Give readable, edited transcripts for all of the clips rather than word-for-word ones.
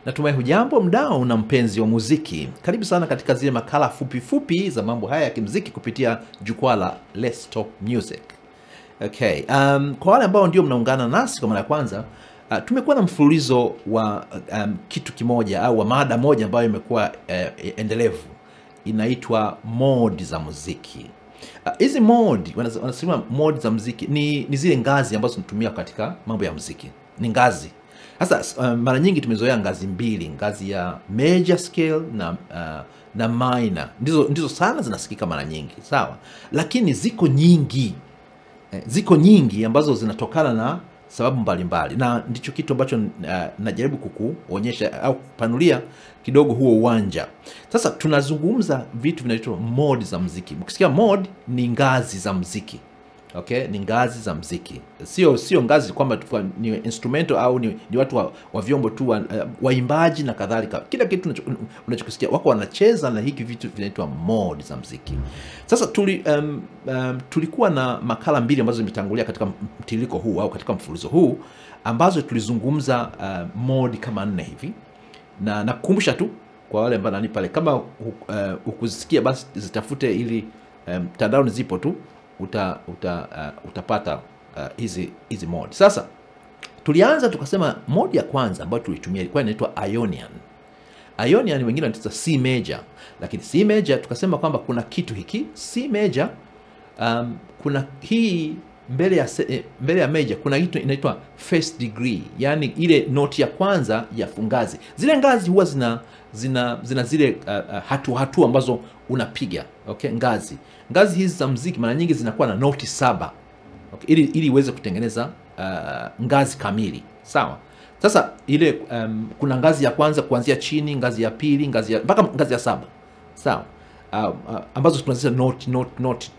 Natumai hujambo mdau na mpenzi wa muziki. Karibu sana katika zile makala fupi fupi za mambo haya ya kimuziki kupitia jukwaa la Let's Talk Music. Okay, kwa wale ambao ndio mnaungana nasi kwa mara ya kwanza, tumekuwa na mfululizo wa kitu kimoja au wa mada moja ambayo imekuwa endelevu. Inaitwa modi za muziki. Hizi modi, wanasema modi za muziki ni zile ngazi ambazo tunatumia katika mambo ya muziki. Ni ngazi. Sasa mara nyingi tumezoea ngazi mbili, ngazi ya major scale na minor. Ndizo sana zinasikika mara nyingi, sawa? Lakini ziko nyingi. Ziko nyingi ambazo zinatokana na sababu mbalimbali. Na ndicho kitu ambacho najaribu kukuonyesha au kupanulia kidogo huo uwanja. Sasa tunazungumza vitu vinaitwa modi za muziki. Ukisikia mode ni ngazi za muziki. Okay, ni ngazi za muziki. Sio ngazi kwamba ni instrumento au ni watu wa vyombo tu, waimbaji na kadhalika. Kila kitu unachokisikia wako wanacheza na hiki vitu vinaitwa mode za muziki. Sasa tulikuwa na makala mbili ambazo zimetangulia katika mtiririko huu au katika mfululizo huu ambazo tulizungumza mode kama 4 hivi. Na nakukumbusha tu kwa wale ambao nani pale, kama ukuzisikia basi zitafute ili mtandaoni zipo tu. Utapata hizi mode. Sasa tulianza tukasema mode ya kwanza ambayo tulitumia ilikuwa inaitwa Ionian. Ionian wengine wanaita C major, lakini C major tukasema kwamba kuna kitu hiki C major, kuna hii mbele ya major kuna kitu inaitwa first degree, yani ile noti ya kwanza ya fungazi. Zile ngazi huwa zina zile hatua ambazo unapiga. Okay, ngazi hizi za muziki mara nyingi zinakuwa na noti 7. Okay, ili iweze kutengeneza ngazi kamili, sawa? Sasa ile kuna ngazi ya kwanza kuanzia chini, ngazi ya pili, ngazi ya mpaka ngazi ya 7, sawa? Ambazo tunaziita note note note.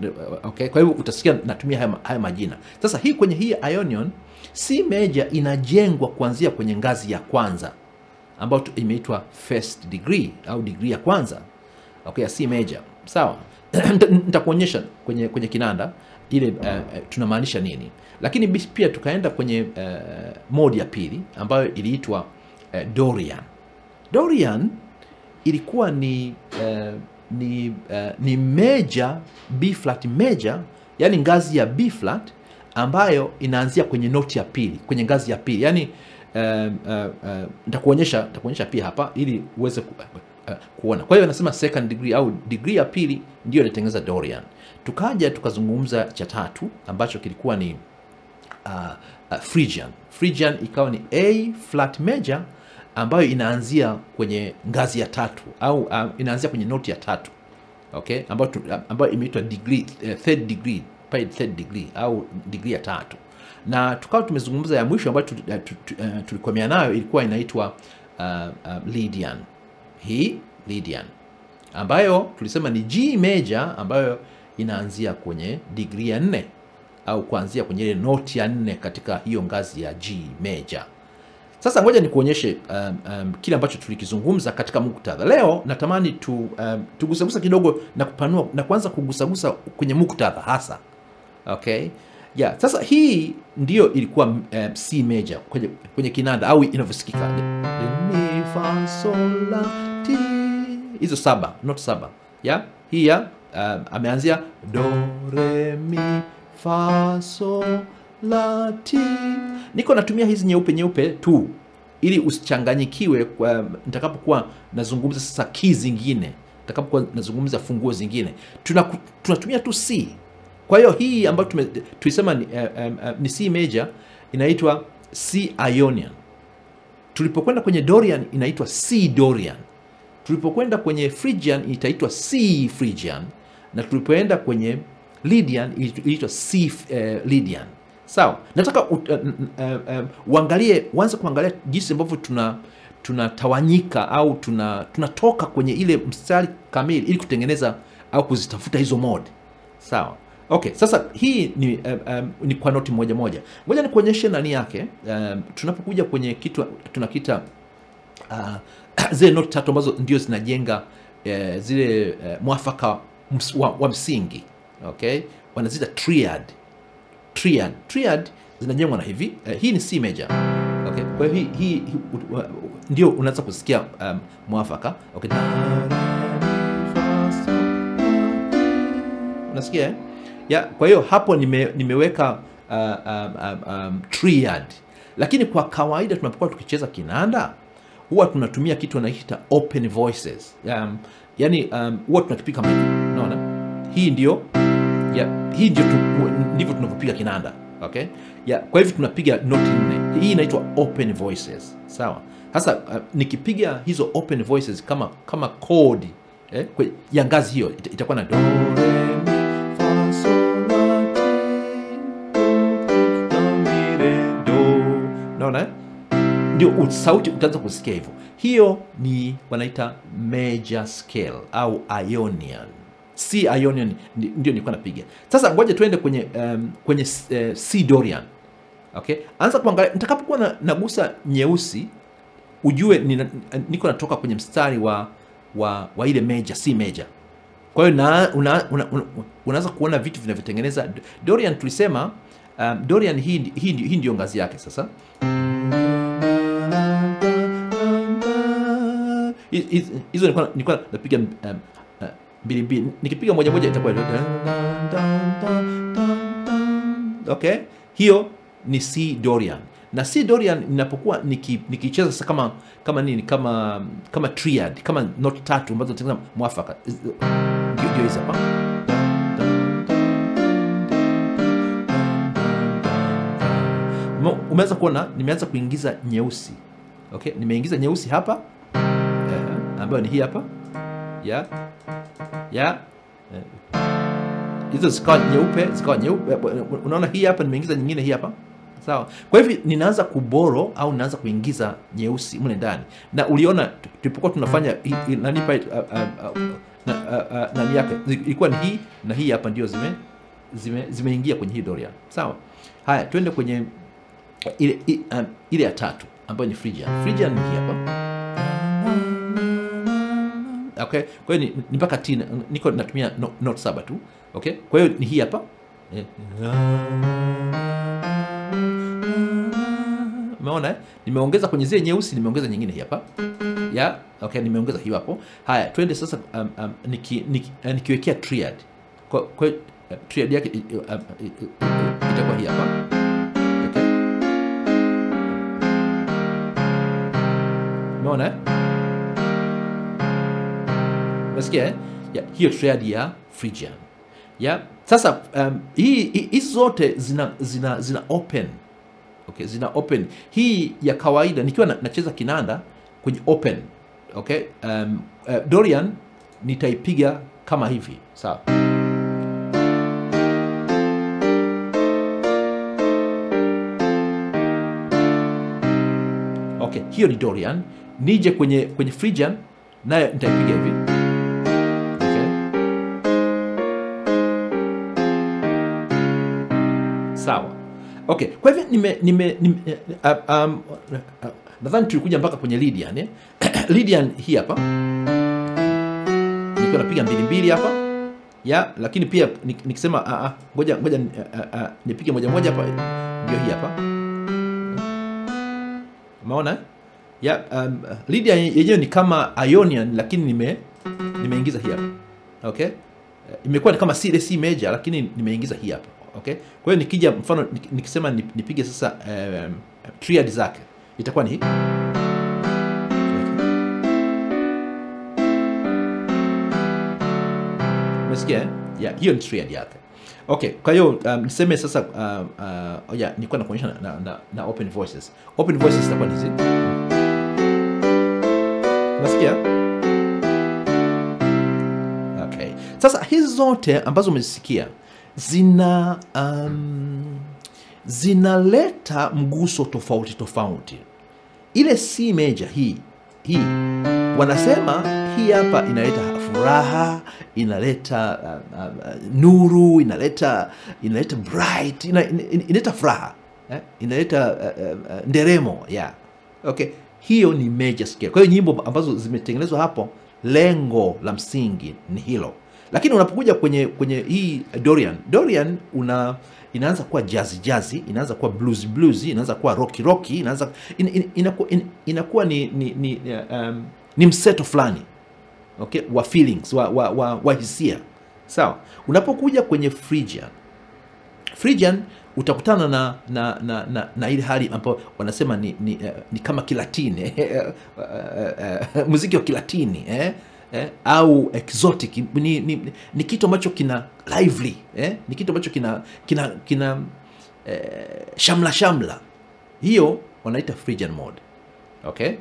Okay, kwa hivyo utasikia natumia haya majina. Sasa hii kwenye hii Ionian C major inajengwa kuanzia kwenye ngazi ya kwanza ambayo imeitwa first degree au degree ya kwanza. Okay, ya C major, sawa? Nitakuonyesha kwenye kinanda ile tunamaanisha nini. Lakini pia tukaenda kwenye mode ya pili ambayo iliitwa Dorian. Dorian ilikuwa ni major B flat major, yani ngazi ya B flat ambayo inaanzia kwenye noti ya pili, kwenye ngazi ya pili. Yani nitakuonyesha pia hapa ili uweze kuona. Kwa hiyo nasema second degree au degree ya pili ndio inatengeneza Dorian. Tukaja tukazungumza cha tatu ambacho kilikuwa ni Phrygian. Phrygian ikawa ni A flat major ambayo inaanzia kwenye ngazi ya tatu au inaanzia kwenye noti ya tatu. Okay, ambayo imeitwa degree third degree, third degree au degree ya tatu. Na tukawa tumezungumza ya mwisho ambayo tulikomea nayo ilikuwa inaitwa Lydian. Hii Lydian ambayo tulisema ni G major ambayo inaanzia kwenye degree ya 4 au kuanzia kwenye ile noti ya 4 katika hiyo ngazi ya G major. Sasa ngoja nikuonyeshe kile ambacho tulikizungumza katika muktadha. Leo natamani tugusagusa kidogo na kupanua na kuanza kugusagusa kwenye muktadha hasa. Okay? Yeah, sasa hii ndiyo ilikuwa C major kwenye kinanda au inavyosikika. Mi fa sol la ti. Hizo 7, not 7. Yeah? Hii ya ameanzia do re mi fa sol la ti. Niko natumia hizi nyeupe nyeupe tu ili usichanganyikiwe nitakapokuwa nazungumza sasa key zingine, nitakapokuwa nazungumza funguo zingine. Tunatumia tu C. Kwa hiyo hii ambayo tulisema ni C major inaitwa C Ionian. Tulipokwenda kwenye Dorian inaitwa C Dorian. Tulipokwenda kwenye Phrygian itaitwa C Phrygian, na tulipoenda kwenye Lydian inaitwa C Lydian. Sawa? Nataka uangalie, uanze kuangalia jinsi ambavyo tunatawanyika au tunatoka kwenye ile mstari kamili ili kutengeneza au kuzitafuta hizo mode. Sawa? Okay, sasa hii ni kwa noti moja moja. Ngoja nikuonyeshe nani yake. Tunapokuja kwenye kitu tunakiita zile noti tatu ambazo ndio zinajenga zile mwafaka wa msingi. Okay? Wanaziita triad. Triad zinajengwa na hivi. Hii ni C major. Okay? Kwa hiyo hii Ndio unaanza kusikia mwafaka. Okay. Unasikia eh? Ya, kwa hiyo hapo nimeweka triad. Lakini kwa kawaida tunapokuwa tukicheza kinanda huwa tunatumia kitu wanaita open voices. Yani huwa tunakipiga kama hivi. Unaona? Hii ndio hii ndio ndivyo tunavyopiga kinanda. Okay? Ya, kwa hivyo tunapiga noti 4. Hii inaitwa open voices. Sawa. Sasa nikipiga hizo open voices kama chord ya ngazi hiyo itakuwa na do re mi fa sol la ti do mi re do. Unaona? Ndio sauti utaanza kusikia hivyo. Hiyo ni wanaita major scale au Ionian. C Ionian ndio nilikuwa napiga. Sasa ngoja tuende kwenye kwenye C Dorian. Okay? Anza kuangalia nitakapokuwa nagusa nyeusi ujue niko natoka kwenye mstari wa ile major, C major. Kwa hiyo unaanza kuona vitu vinavyotengeneza Dorian. Tulisema Dorian hii ndio ngazi yake sasa. Hizo nilikuwa napiga mbili mbili. Nikipiga moja moja itakuwa okay. Hiyo ni C Dorian. Na C Dorian ninapokuwa nikicheza sasa kama nini, kama triad, kama note tatu ambazo zinatengeneza mwafaka. Ndio hizo hapa. Umeanza kuona nimeanza kuingiza nyeusi. Okay, nimeingiza nyeusi hapa ambayo ni hii hapa. Ya. Ya. Hizo zikawa nyeupe, zikawa nyeupe. Unaona hii hapa nimeingiza nyingine hii hapa. Sawa. Kwa hivyo ninaanza kuboro au ninaanza kuingiza nyeusi mle ndani. Na uliona tulipokuwa tunafanya nani pa nani yake ilikuwa ni hii na hii hapa ndio zimeingia kwenye hii Dorian. Sawa. Haya, twende kwenye ile ya tatu ambayo ni Phrygian. Phrygian ni hii hapa. Okay. Kwa hiyo ni mpaka T, niko natumia note 7 tu. Okay. Kwa hiyo ni hii hapa. Umeona? Nimeongeza kwenye zile nyeusi, nimeongeza nyingine hii hapa. Ya, okay, nimeongeza hiyo hapo. Haya, twende sasa nikiwekea triad. Kwa triad yake itakuwa hii hapa. Okay. Umeona? Unasikia eh? Ya, hiyo triad ya Phrygian. Ya, sasa hizi zote zina open. Okay, zina open. Hii ya kawaida nikiwa nacheza kinanda kwenye open. Okay? Dorian nitaipiga kama hivi. Sawa. Okay, hiyo ni Dorian. Nije kwenye Phrygian nayo nitaipiga hivi. Okay. Sawa. Okay, kwa hivyo nadhani tulikuja mpaka kwenye Lydian eh? Lydian hii hapa. Nilikuwa napiga mbili mbili hapa. Ya, lakini pia nikisema ngoja nipige moja moja hapa, ndio hii hapa. Umeona? Ya, Lydian yenyewe ni kama Ionian lakini nimeingiza hii hapa. Okay? Imekuwa ni kama C major lakini nimeingiza hii hapa. Okay? Kwa hiyo nikija mfano nikisema nipige sasa triad zake itakuwa ni hii. Umesikia eh? Yeah, hiyo ni triad yake. Okay, kwa hiyo niseme sasa nilikuwa nakuonyesha na open voices. Open voices itakuwa ni hizi. Unasikia? Okay. Sasa hizi zote ambazo umezisikia zina zinaleta mguso tofauti tofauti. Ile C major hii wanasema hii hapa inaleta furaha, inaleta nuru, inaleta bright, inaleta furaha, inaleta nderemo, yeah. Okay, hiyo ni major scale. Kwa hiyo nyimbo ambazo zimetengenezwa hapo, lengo la msingi ni hilo. Lakini unapokuja kwenye hii Dorian inaanza kuwa jazzy, inaanza kuwa blues, inaanza kuwa rocky, inaanza inakuwa ni mseto fulani, okay, wa feelings, wa hisia. Sawa. Unapokuja kwenye Phrygian utakutana na ile hali ambayo wanasema ni kama Kilatini, muziki wa Kilatini, au exotic, ni kitu ambacho kina lively, ni kitu ambacho kina shamla. Hiyo wanaita Phrygian mode. Okay?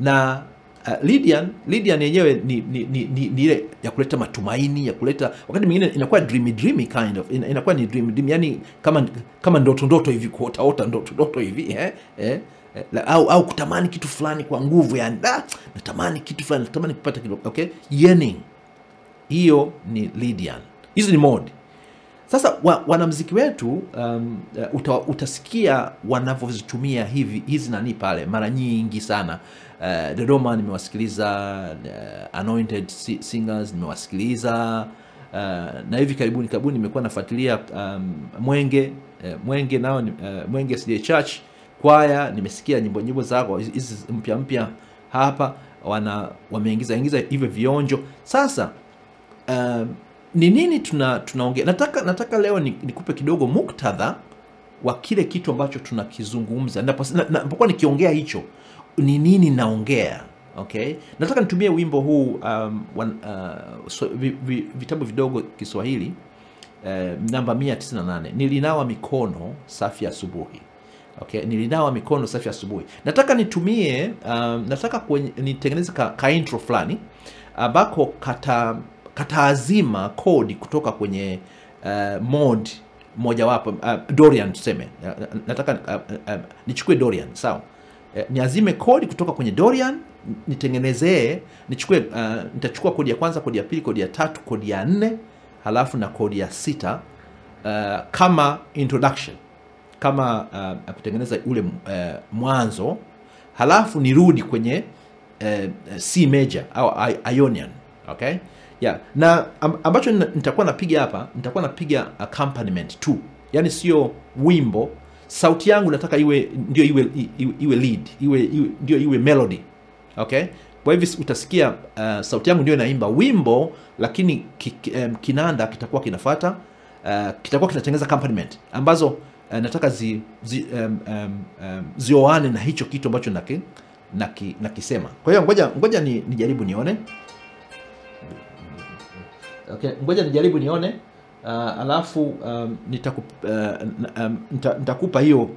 Na Lydian yenyewe ni ile ya kuleta matumaini, ya kuleta wakati mwingine inakuwa dreamy kind of, inakuwa ni dreamy, yani kama ndoto hivi, kuota ndoto hivi, au kutamani kitu fulani kwa nguvu, yani natamani kitu fulani, natamani kupata kitu, okay, yearning. Hiyo ni Lydian. Hizo ni mode. Sasa wanamuziki wetu utasikia wanavyozitumia hizi nani pale mara nyingi sana. Dodoma nimewasikiliza, Anointed Singers nimewasikiliza, na hivi karibuni nimekuwa nafuatilia Mwenge nao, Mwenge SDA Church kwaya, nimesikia nyimbo zao hizi mpya hapa, wameingiza hivyo vionjo. Sasa ni nini tunaongea? Nataka leo nikupe kidogo muktadha wa kile kitu ambacho tunakizungumza. Napokuwa nikiongea hicho, ni nini naongea? Okay? Nataka nitumie wimbo huu vitabu vidogo Kiswahili, namba 198. Nilinawa mikono safi asubuhi. Okay, nilinawa mikono safi asubuhi. Nataka nitumie nataka nitengeneze ka intro fulani ambako kataazima kodi kutoka kwenye mode mojawapo, Dorian tuseme. Nataka nichukue Dorian, sawa? Niazime kodi kutoka kwenye Dorian, nitengenezee, nichukue nitachukua kodi ya kwanza, kodi ya pili, kodi ya tatu, kodi ya nne, halafu na kodi ya sita, kama introduction, kama kutengeneza ule mwanzo, halafu nirudi kwenye C major au Ionian. Okay? Yeah. Na ambacho nitakuwa napiga hapa, nitakuwa napiga accompaniment tu. Yaani sio wimbo. Sauti yangu nataka iwe ndio iwe lead, iwe ndio iwe melody. Okay? Kwa hivyo utasikia sauti yangu ndio inaimba wimbo, lakini kinanda kitakuwa kinafuata, kitakuwa kinatengeneza accompaniment ambazo nataka zioane na hicho kitu ambacho nakisema. Kwa hiyo ngoja nijaribu nione. Okay, ngoja nijaribu nione, alafu nitakupa hiyo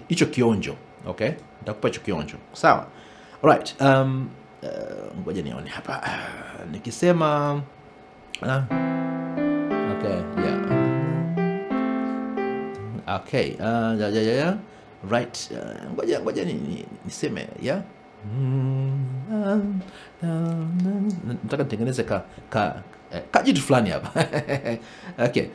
hicho kionjo. Okay? Nitakupa hicho kionjo. Sawa. Alright. Ngoja nione hapa. Nikisema okay, yeah. Okay. Yeah. Right. Ngoja niseme, yeah. Nataka nitengeneze ka jitu fulani hapa. Okay.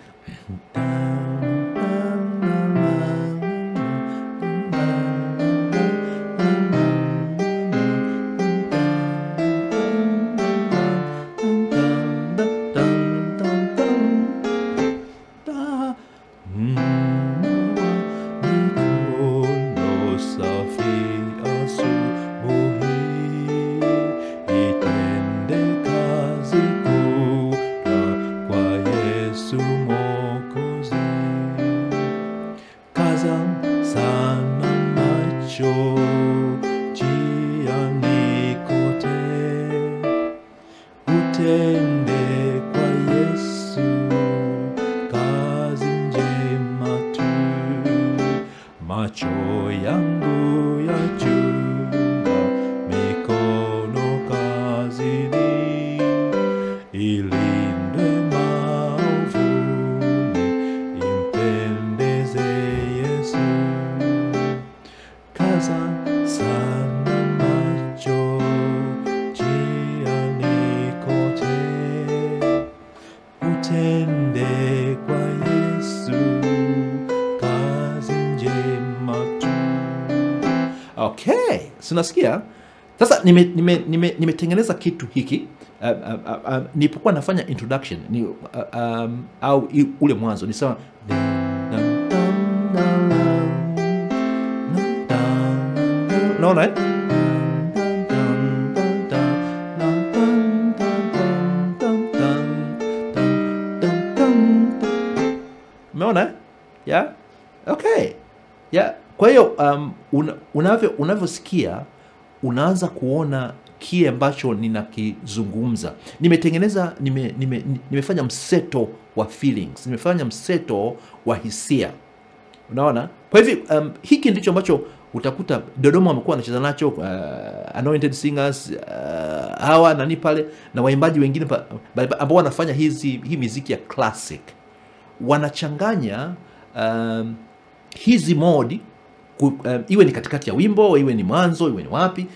Utende kwa Yesu kazi njema tu, macho yangu ya chunga mikono kazini, ilinde maovuni impendeze Yesu. Kaza sana macho utende kwa Yesu kazi njema tu. Okay, so nasikia Sasa nimetengeneza kitu hiki nilipokuwa nafanya introduction ni, au ule mwanzo nisema unaona Umeona? Yeah? Okay. Yeah. Kwa hiyo unavyosikia unaanza kuona kile ambacho ninakizungumza. Nimetengeneza nimefanya mseto wa feelings, nimefanya mseto wa hisia. Unaona? Kwa hivyo hiki ndicho ambacho utakuta Dodoma wamekuwa wanacheza nacho, Anointed Singers, hawa nani pale na waimbaji wengine ambao wanafanya hii muziki ya classic. Wanachanganya hizi modi iwe ni katikati ya wimbo, iwe ni mwanzo, iwe ni wapi,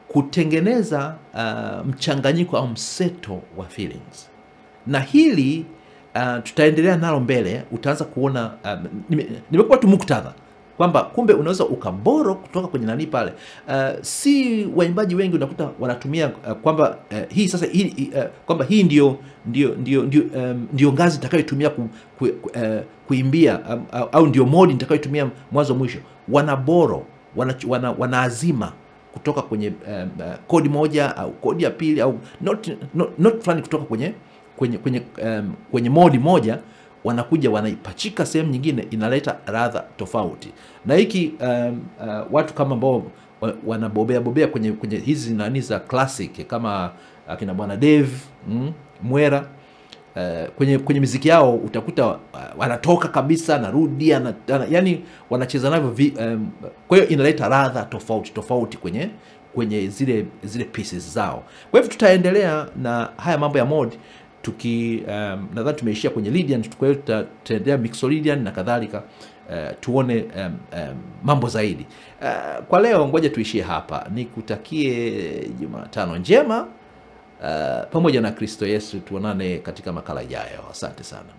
kutengeneza mchanganyiko au mseto wa feelings. Na hili tutaendelea nalo mbele. Utaanza kuona nimekuwa tu muktadha kwamba kumbe unaweza ukaboro kutoka kwenye nani pale. Si waimbaji wengi unakuta wanatumia kwamba hii sasa hii, kwamba hii ndio ngazi nitakayotumia kuimbia au ndio modi nitakayotumia mwanzo mwisho. Wanaboro, wanaazima kutoka kwenye kodi moja au kodi ya pili au not fulani kutoka kwenye modi moja, wanakuja wanaipachika sehemu nyingine, inaleta ladha tofauti. Na hiki watu kama ambao wanabobea bobea kwenye hizi nani za classic kama akina Bwana Dave Mwera, kwenye muziki yao utakuta wanatoka kabisa narudi, yani wanacheza navyo kwa hiyo inaleta ladha tofauti tofauti kwenye zile pieces zao. Kwa hivyo tutaendelea na haya mambo ya mode tuki nadhani tumeishia kwenye Lydian, kwa hiyo tutaendelea Mixolydian na kadhalika, tuone mambo zaidi. Kwa leo ngoja tuishie hapa. Nikutakie Jumatano njema pamoja na Kristo Yesu. Tuonane katika makala ijayo. Asante sana.